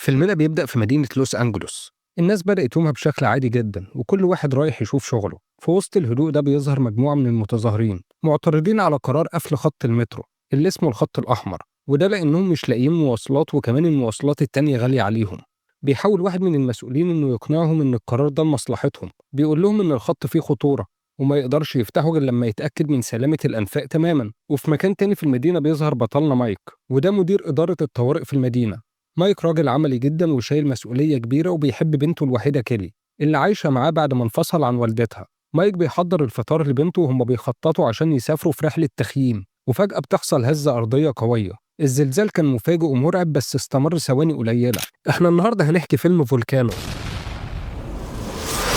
فيلمنا بيبدأ في مدينة لوس أنجلوس. الناس بدأت يومها بشكل عادي جدا، وكل واحد رايح يشوف شغله. في وسط الهدوء ده بيظهر مجموعة من المتظاهرين معترضين على قرار قفل خط المترو اللي اسمه الخط الأحمر، وده لأنهم مش لاقيين مواصلات، وكمان المواصلات التانية غالية عليهم. بيحاول واحد من المسؤولين إنه يقنعهم إن القرار ده لمصلحتهم، بيقول لهم إن الخط فيه خطورة وما يقدرش يفتحه غير لما يتأكد من سلامة الأنفاق تماما. وفي مكان تاني في المدينة بيظهر بطلنا مايك، وده مدير إدارة الطوارئ في المدينة. مايك راجل عملي جدا وشايل مسؤولية كبيرة، وبيحب بنته الوحيدة كيلي اللي عايشة معاه بعد ما انفصل عن والدتها. مايك بيحضر الفطار لبنته وهم بيخططوا عشان يسافروا في رحلة تخييم، وفجأة بتحصل هزة أرضية قوية. الزلزال كان مفاجئ ومرعب، بس استمر ثواني قليلة. احنا النهاردة هنحكي فيلم فولكانو.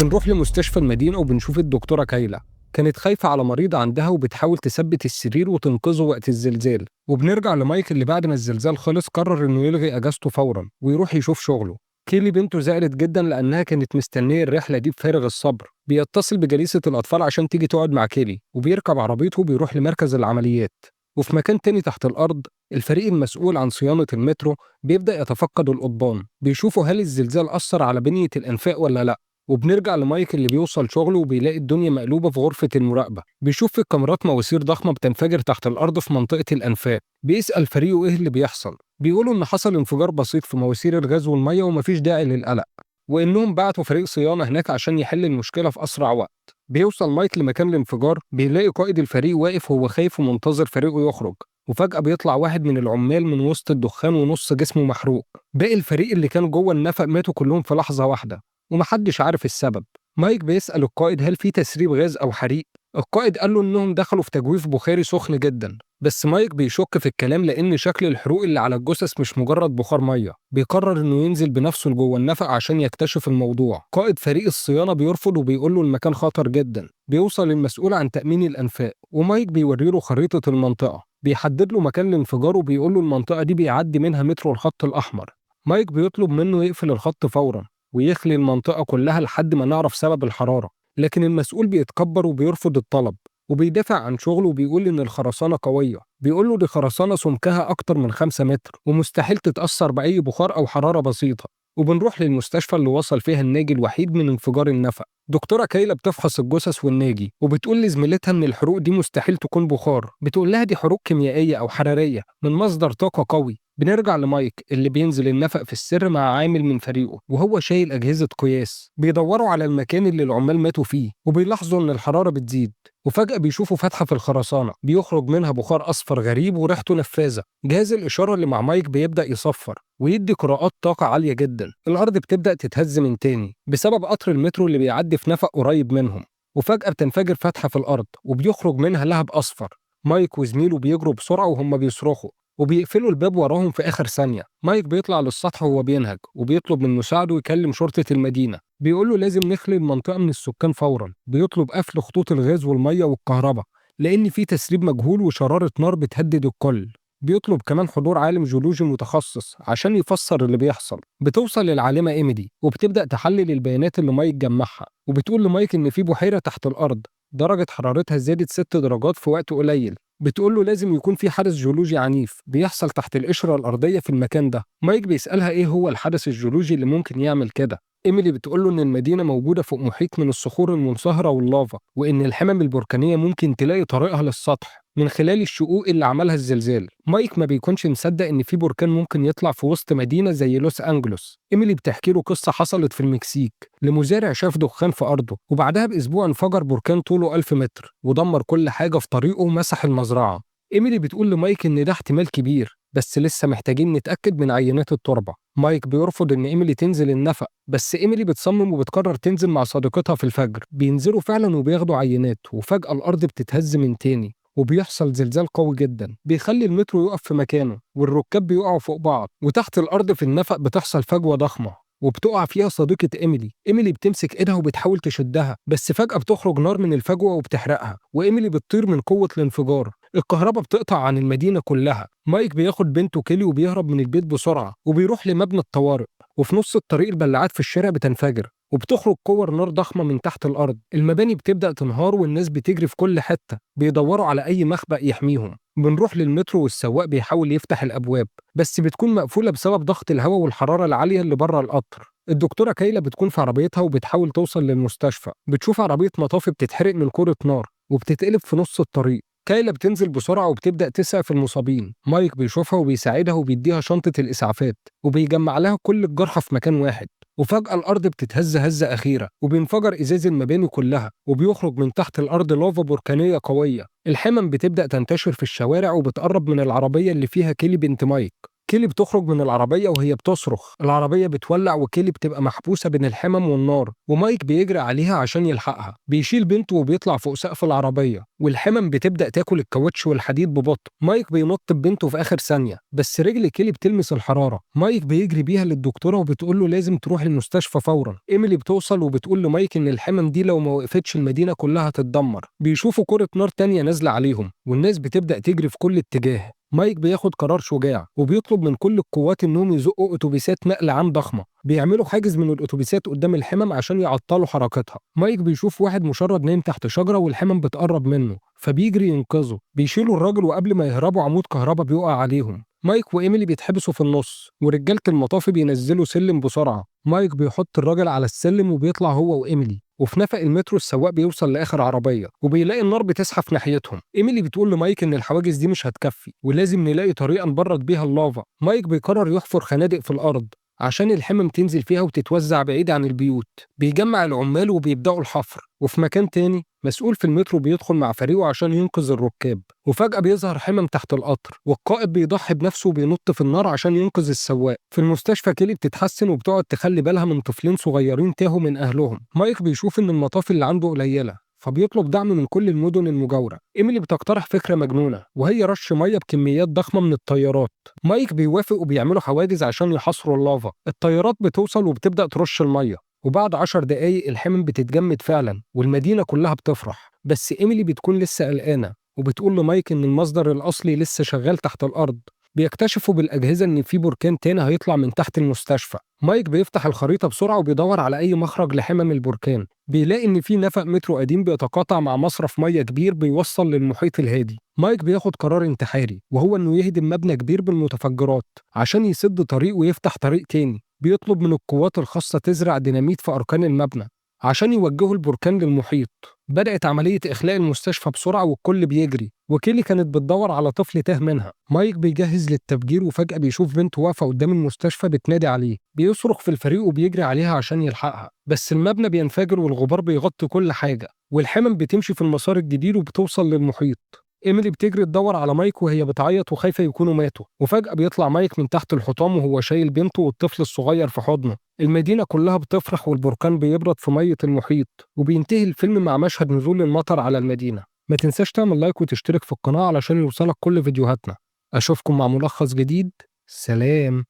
بنروح لمستشفى المدينة وبنشوف الدكتورة كايلا، كانت خايفة على مريض عندها وبتحاول تثبت السرير وتنقذه وقت الزلزال. وبنرجع لمايك اللي بعد ما الزلزال خلص قرر انه يلغي اجازته فورا ويروح يشوف شغله. كيلي بنته زعلت جدا لانها كانت مستنيه الرحله دي بفارغ الصبر. بيتصل بجليسه الاطفال عشان تيجي تقعد مع كيلي، وبيركب عربيته وبيروح لمركز العمليات. وفي مكان تاني تحت الارض، الفريق المسؤول عن صيانه المترو بيبدا يتفقد القضبان، بيشوفوا هل الزلزال اثر على بنيه الانفاق ولا لا. وبنرجع لمايك اللي بيوصل شغله وبيلاقي الدنيا مقلوبة في غرفة المراقبة. بيشوف في الكاميرات مواسير ضخمة بتنفجر تحت الأرض في منطقة الأنفاق. بيسأل فريقه إيه اللي بيحصل، بيقولوا إن حصل انفجار بسيط في مواسير الغاز والمية ومفيش داعي للقلق، وإنهم بعتوا فريق صيانة هناك عشان يحل المشكلة في أسرع وقت. بيوصل مايك لمكان الانفجار، بيلاقي قائد الفريق واقف وهو خايف ومنتظر فريقه يخرج. وفجأة بيطلع واحد من العمال من وسط الدخان ونص جسمه محروق. باقي الفريق اللي كان جوه النفق ماتوا كلهم في لحظة واحدة ومحدش عارف السبب. مايك بيسأل القائد هل في تسريب غاز أو حريق؟ القائد قال له إنهم دخلوا في تجويف بخاري سخن جدا، بس مايك بيشك في الكلام لأن شكل الحروق اللي على الجثث مش مجرد بخار مية. بيقرر إنه ينزل بنفسه لجوه النفق عشان يكتشف الموضوع. قائد فريق الصيانة بيرفض وبيقول له المكان خطر جدا. بيوصل المسؤول عن تأمين الأنفاق ومايك بيوري له خريطة المنطقة، بيحدد له مكان الانفجار وبيقول له المنطقة دي بيعدي منها مترو الخط الأحمر. مايك بيطلب منه يقفل الخط فورا ويخلي المنطقة كلها لحد ما نعرف سبب الحرارة، لكن المسؤول بيتكبر وبيرفض الطلب وبيدافع عن شغله وبيقول إن الخرسانة قوية. بيقول له دي خرسانة سمكها أكتر من 5 متر ومستحيل تتأثر بأي بخار أو حرارة بسيطة. وبنروح للمستشفى اللي وصل فيها الناجي الوحيد من انفجار النفق. دكتورة كايلا بتفحص الجثث والناجي وبتقول لزميلتها إن الحروق دي مستحيل تكون بخار، بتقول لها دي حروق كيميائية أو حرارية من مصدر طاقة قوي. بنرجع لمايك اللي بينزل النفق في السر مع عامل من فريقه وهو شايل أجهزة قياس. بيدوروا على المكان اللي العمال ماتوا فيه وبيلاحظوا إن الحرارة بتزيد، وفجأة بيشوفوا فتحة في الخرسانة بيخرج منها بخار أصفر غريب وريحته نفاذة. جهاز الإشارة اللي مع مايك بيبدأ يصفر ويدي قراءات طاقة عالية جدا. الأرض بتبدأ تتهز من تاني بسبب قطر المترو اللي بيعدي في نفق قريب منهم، وفجأة بتنفجر فتحة في الأرض وبيخرج منها لهب أصفر. مايك وزميله بيجروا بسرعة وهم بيصرخوا وبيقفلوا الباب وراهم في آخر ثانية. مايك بيطلع للسطح وهو بينهج وبيطلب من مساعده يكلم شرطة المدينة، بيقول له لازم نخلي المنطقة من السكان فورا. بيطلب قفل خطوط الغاز والمية والكهرباء لأن في تسريب مجهول وشرارة نار بتهدد الكل. بيطلب كمان حضور عالم جيولوجي متخصص عشان يفسر اللي بيحصل. بتوصل للعالمة إيميلي وبتبدأ تحلل البيانات اللي مايك جمعها، وبتقول لمايك إن في بحيرة تحت الأرض درجة حرارتها زادت 6 درجات في وقت قليل. بتقول له لازم يكون في حدث جيولوجي عنيف بيحصل تحت القشرة الأرضية في المكان ده. مايك بيسألها إيه هو الحدث الجيولوجي اللي ممكن يعمل كده. إيميلي بتقول له إن المدينة موجودة فوق محيط من الصخور المنصهرة واللافا، وإن الحمم البركانية ممكن تلاقي طريقها للسطح من خلال الشقوق اللي عملها الزلزال. مايك ما بيكونش مصدق إن في بركان ممكن يطلع في وسط مدينة زي لوس أنجلوس. إيميلي بتحكي له قصة حصلت في المكسيك لمزارع شاف دخان في أرضه، وبعدها بأسبوع انفجر بركان طوله 1000 متر ودمر كل حاجة في طريقه ومسح المزرعة. إيميلي بتقول لمايك إن ده احتمال كبير، بس لسه محتاجين نتأكد من عينات التربة. مايك بيرفض إن إيميلي تنزل النفق، بس إيميلي بتصمم وبتقرر تنزل مع صديقتها في الفجر. بينزلوا فعلا وبياخدوا عينات، وفجأة الأرض بتتهز من تاني وبيحصل زلزال قوي جدا بيخلي المترو يقف في مكانه والركاب بيقعوا فوق بعض. وتحت الأرض في النفق بتحصل فجوة ضخمة وبتقع فيها صديقة إيميلي. إيميلي بتمسك إيدها وبتحاول تشدها، بس فجأة بتخرج نار من الفجوة وبتحرقها، وإيميلي بتطير من قوة الانفجار. الكهرباء بتقطع عن المدينة كلها. مايك بياخد بنته كيلي وبيهرب من البيت بسرعة وبيروح لمبنى الطوارئ، وفي نص الطريق البلاعات في الشارع بتنفجر وبتخرج كور نار ضخمة من تحت الأرض. المباني بتبدأ تنهار والناس بتجري في كل حتة بيدوروا على أي مخبأ يحميهم. بنروح للمترو والسواق بيحاول يفتح الأبواب، بس بتكون مقفولة بسبب ضغط الهواء والحرارة العالية اللي بره القطر. الدكتورة كايلا بتكون في عربيتها وبتحاول توصل للمستشفى، بتشوف عربية مطافي بتتحرق من كرة نار وبتتقلب في نص الطريق. كايلا بتنزل بسرعة وبتبدأ تسعف المصابين. مايك بيشوفها وبيساعدها وبيديها شنطة الإسعافات وبيجمع لها كل الجرحى في مكان واحد. وفجأة الأرض بتتهز هزة أخيرة وبينفجر إزاز المباني كلها، وبيخرج من تحت الأرض لافا بركانية قوية. الحمم بتبدأ تنتشر في الشوارع وبتقرب من العربية اللي فيها كيلي بنت مايك. كيلي بتخرج من العربية وهي بتصرخ، العربية بتولع وكيلي بتبقى محبوسة بين الحمم والنار، ومايك بيجري عليها عشان يلحقها. بيشيل بنته وبيطلع فوق سقف العربية، والحمم بتبدأ تاكل الكاوتش والحديد ببطء. مايك بينط ببنته في آخر ثانية، بس رجل كيلي بتلمس الحرارة. مايك بيجري بيها للدكتورة وبتقول له لازم تروح المستشفى فورا. إيميلي بتوصل وبتقول لمايك إن الحمم دي لو ما وقفتش المدينة كلها هتتدمر. بيشوفوا كرة نار تانية نازلة عليهم، والناس بتبدأ تجري في كل اتجاه. مايك بياخد قرار شجاع وبيطلب من كل القوات انهم يزقوا اتوبيسات نقل عام ضخمة. بيعملوا حاجز من الاتوبيسات قدام الحمم عشان يعطلوا حركتها. مايك بيشوف واحد مشرد نايم تحت شجرة والحمم بتقرب منه، فبيجري ينقذه. بيشيلوا الراجل وقبل ما يهربوا عمود كهرباء بيقع عليهم. مايك وإيميلي بيتحبسوا في النص، ورجالة المطافي بينزلوا سلم بسرعة. مايك بيحط الراجل على السلم وبيطلع هو وإيميلي. وفي نفق المترو السواق بيوصل لآخر عربية وبيلاقي النار بتزحف ناحيتهم. إيميلي بتقول لمايك إن الحواجز دي مش هتكفي ولازم نلاقي طريقة نبرد بيها اللافا. مايك بيقرر يحفر خنادق في الأرض عشان الحمم تنزل فيها وتتوزع بعيد عن البيوت. بيجمع العمال وبيبدأوا الحفر. وفي مكان تاني مسؤول في المترو بيدخل مع فريقه عشان ينقذ الركاب، وفجأة بيظهر حمم تحت القطر، والقائد بيضحي بنفسه وبينط في النار عشان ينقذ السواق. في المستشفى كيلي بتتحسن وبتقعد تخلي بالها من طفلين صغيرين تاهوا من أهلهم. مايك بيشوف إن المطافي اللي عنده قليلة، فبيطلب دعم من كل المدن المجاورة. إيميلي بتقترح فكرة مجنونة، وهي رش مية بكميات ضخمة من الطيارات. مايك بيوافق وبيعملوا حواجز عشان يحاصروا اللافا. الطيارات بتوصل وبتبدأ ترش المية، وبعد 10 دقايق الحمم بتتجمد فعلا والمدينة كلها بتفرح. بس إيميلي بتكون لسه قلقانة وبتقول لمايك إن المصدر الأصلي لسه شغال تحت الأرض. بيكتشفوا بالأجهزة إن في بركان تاني هيطلع من تحت المستشفى. مايك بيفتح الخريطة بسرعة وبيدور على أي مخرج لحمم البركان. بيلاقي إن في نفق مترو قديم بيتقاطع مع مصرف مية كبير بيوصل للمحيط الهادي. مايك بياخد قرار انتحاري، وهو إنه يهدم مبنى كبير بالمتفجرات عشان يسد طريق ويفتح طريق تاني. بيطلب من القوات الخاصة تزرع ديناميت في أركان المبنى عشان يوجهوا البركان للمحيط. بدأت عملية إخلاء المستشفى بسرعة والكل بيجري، وكيلي كانت بتدور على طفل تاه منها. مايك بيجهز للتفجير وفجأة بيشوف بنته واقفة قدام المستشفى بتنادي عليه. بيصرخ في الفريق وبيجري عليها عشان يلحقها، بس المبنى بينفجر والغبار بيغطي كل حاجة، والحمم بتمشي في المسار الجديد وبتوصل للمحيط. إيميلي بتجري تدور على مايك وهي بتعيط وخايفة يكونوا ماتوا، وفجأة بيطلع مايك من تحت الحطام وهو شايل بنته والطفل الصغير في حضنه. المدينة كلها بتفرح والبركان بيبرد في مية المحيط، وبينتهي الفيلم مع مشهد نزول المطر على المدينة. ما تنساش تعمل لايك وتشترك في القناة علشان يوصلك كل فيديوهاتنا. أشوفكم مع ملخص جديد. سلام.